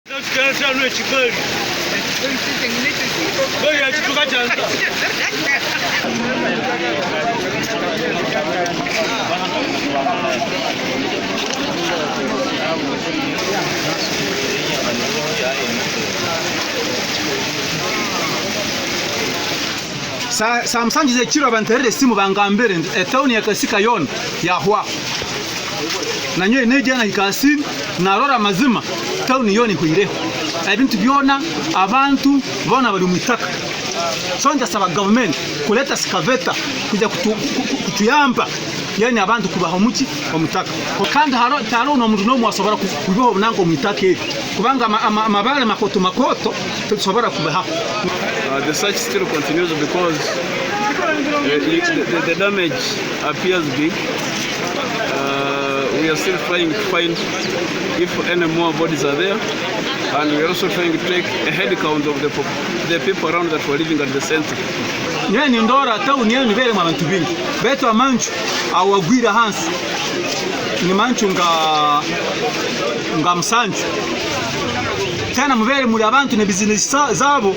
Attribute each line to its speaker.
Speaker 1: Saa musanju z'ekiro banterera esimu bangambire nti etawuni ya Kasika yoona yahwaho. Nanyowe neija nahika ha siini narora amazima tawuni yoona ehwireho. Ebintu byona, abantu boona bari omu itaka. So ntasaba gavumenti kureeta sikaveta kwija kutuyamba yani abantu kubaha omuki omu itaka. Kandi tihariho n'omuntu n'omwe asobora kubiha obunanka omu itaka eri kubanga amabaare makoto makoto titusobora kubihaho.
Speaker 2: The search still continues because the damage appears big. We are still trying to find if any more bodies are there, and we are also trying to take a head count of the people around that were living at the center.
Speaker 1: Nyowe nindora tawuni enu eberemu abantu baingi baitu amanju awagwire ahansi ni manju nga musanju. Tena mubere muri abantu ne bizinesi zabo.